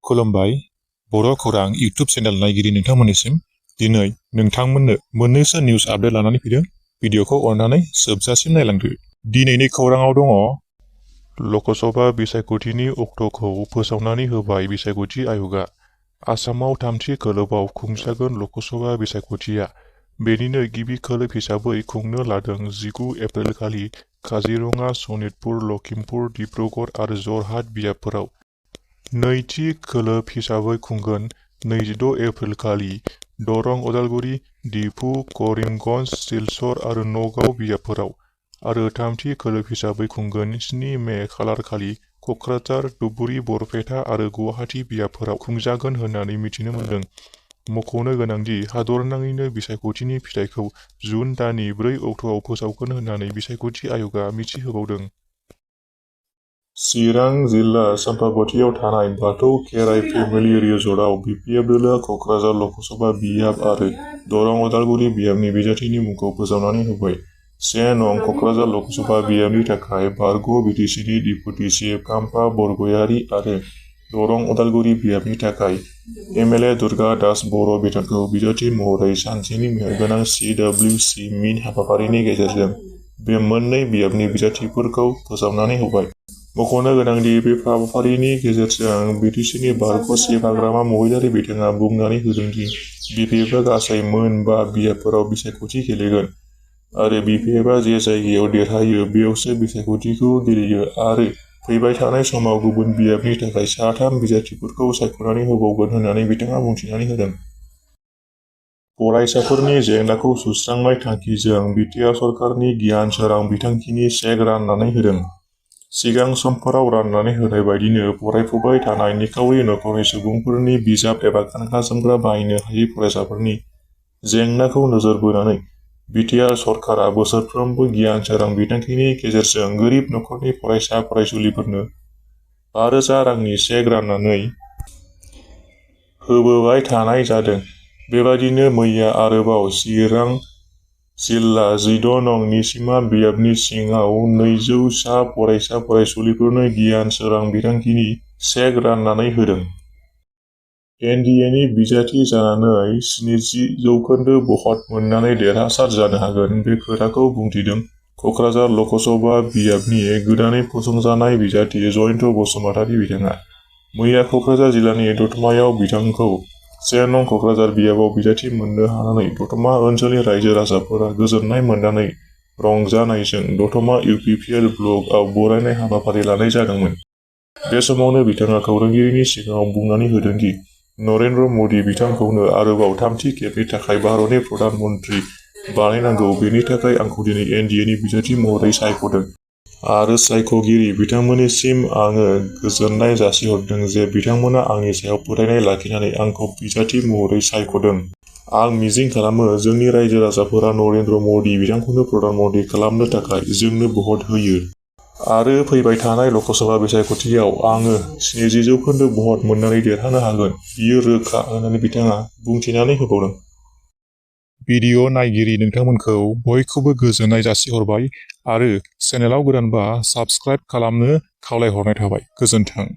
खुलुमबाय बड'खौरां इउट्यूब चेनेल नायगिरि नोंथांमोननिसिम दिनै नोंथांमोननो मोननैसो निउज आपडेट लानानै फैदों। भिडिअखौ अननानै जोबजासिम नायलांदो। दिनैनि खौराङाव दङ लकसभा बिसायख'थिनि अक्ट'खौ फोसावनानै होबाय बिसायख'थि आय'गआ। आसामाव थामथि खोलोबआव खुंजागोन लकसभा बिसायख'थिया बेनिनो गिबि खोलोब हिसाबै खुंनो लादों 19 एप्रिल खालि काजिरङा, सनितपुर, लखिमपुर, डिब्रुगड़ आरो जरहाट बियाबफोराव। नैथि खोलोब हिसाबै खुंगोन 22 एप्रिल खालि दरं, उदालगुरि, डिफु, करिमगन्ज, सिलचर आरो नगाव बियाबफोराव आरो थामथि खोलोब हिसाबै खुंगोन 7 मे खालारखालि क'क्राझार, धुबुरी, बरपेटा आरो गुवाहाटी बियाबफोराव खुंजागोन होननानै मिथिनो मोन्दों। मख'नो गोनांदि हादरनाङैनो बिसायख'थिनि फिथाइखौ जुन दाननि 4 अक्ट'आव फोसावगोन होननानै बिसायख'थि आय'गआ मिथिहोबावदों। चिरां जिल्ला सम्पाबथियाव थानाय बाथौ खेराइ फेमिलि रिजर्टआव बिपिएफ दोलोआ क'क्राझार लकसभा बियाब आरो दरं उदालगुरि बियाबनि बिजाथिनि मुंखौ फोसावनानै होबाय। 1 नं क'क्राझार लकसभा बियाबनि थाखाय बारग' बिटिसिनि डिपुटि चिफ काम्पा बरगयारी आरो दरं उदालगुरि बियाबनि थाखाय एमएलए दुर्गा दास बर' बिथांखौ बिजाथि महरै सानसेनि मेहेरगोनां CWC मिट हाबाफारिनि गेजेरजों बे मोननै बियाबनि बिजाथिफोरखौ फोसावनानै होबाय। मख'नो गोनांदि बे हाबाफारिनि गेजेरजों बिटिसिनि बारग' चिफ हाग्रामा महिलारि बिथाङा बुंनानै होदोंदि बिपिएफआ गासै मोन 5 बियाबफोराव बिसायख'थि गेलेगोन आरो बिपिएफआ जे जायगायाव देरहायो बेयावसो बिसायख'थिखौ गेलेयो आरो फैबाय थानाय समाव गुबुन बियाबनि थाखाय 3 बिजाथिफोरखौ सायख'नानै होबावगोन होननानै बिथाङा बुंथिनानै होदों। फरायसाफोरनि जेंनाखौ सुस्रांनाय थांखिजों बिटिआर सरकारनि गियान सोरां बिथांखिनि चेक राननानै होदों। सिगां समफोराव राननानै होनाय बायदिनो फरायफुबाय थानाय निखावरि नखरनि सुबुंफोरनि बिजाब एबा गानग्रा जोमग्रा बायनो हायै फरायसाफोरनि जेंनाखौ नोजोर बोनानै बिटिआर सरकारा बोसोरफ्रोमबो गियान सोरां बिथांखिनि गेजेरजों गोरिब नखरनि फरायसा फरायसुलिफोरनो 5,000 रांनि चेक राननानै होबोबाय थानाय जादों। बेबादिनो मैया आरोबाव चिरां जिल्ला 14 नं निसिमा बियाबनि सिङाव 200 सा फरायसा फरायसुलिफोरनो गियान सोरां बिथांखिनि चेक राननानै होदों। एनडिएनि बिजाथि जानानै 70% भट मोननानै देरहासार जानो हागोन बे खोथाखौ बुंथिदों क'क्राझार लकसभा बियाबनि गोदानै फसंजानाय बिजाथि जयन्त बसुमतारी बिथाङा। मैया क'क्राझार जिल्लानि दतमायाव बिथांखौ 1 नं क'क्राझार बियाबाव बिजाथि मोननो हानानै दतमा ओनसोलनि रायजो राजाफोरा गोजोननाय मोननानै रंजानायजों दतमा इउपिपिएल ब्लकआव बरायनाय हाबाफारि लानाय जादोंमोन। बे समावनो बिथाङा खौरांगिरिनि सिगाङाव बुंनानै होदोंदि नरेन्द्र मदि बिथांखौनो आरोबाव 3थि खेबनि थाखाय भारतनि प्रधान मन्त्रि बानायनांगौ बेनि थाखाय आंखौ दिनै एनडिएनि बिजाथि महरै सायख'दों आरो सायख'गिरि बिथांमोननिसिम आङो गोजोननाय जासिहरदों जे बिथांमोना आंनि सायाव फोथायनाय लाखिनानै आंखौ बिजाथि महरै सायख'दों। आं मिजिं खालामो जोंनि रायजो राजाफोरा नरेन्द्र मदि बिथांखौनो प्रधान मन्त्रि खालामनो थाखाय जोंनो भट होयो आरो फैबाय थानाय लकसभा बिसायख'थियाव आङो 70% भट मोननानै देरहानो हागोन बियो रोखा होननानै बिथाङा बुंथिनानै होबावदों। भिडिअ नायगिरि नोंथांमोनखौ बयखौबो गोजोननाय जासिहरबाय आरो चेनेलाव गोदानबा साबस्क्राइब खालामनो खावलायहरनाय थाबाय। गोजोन्थों।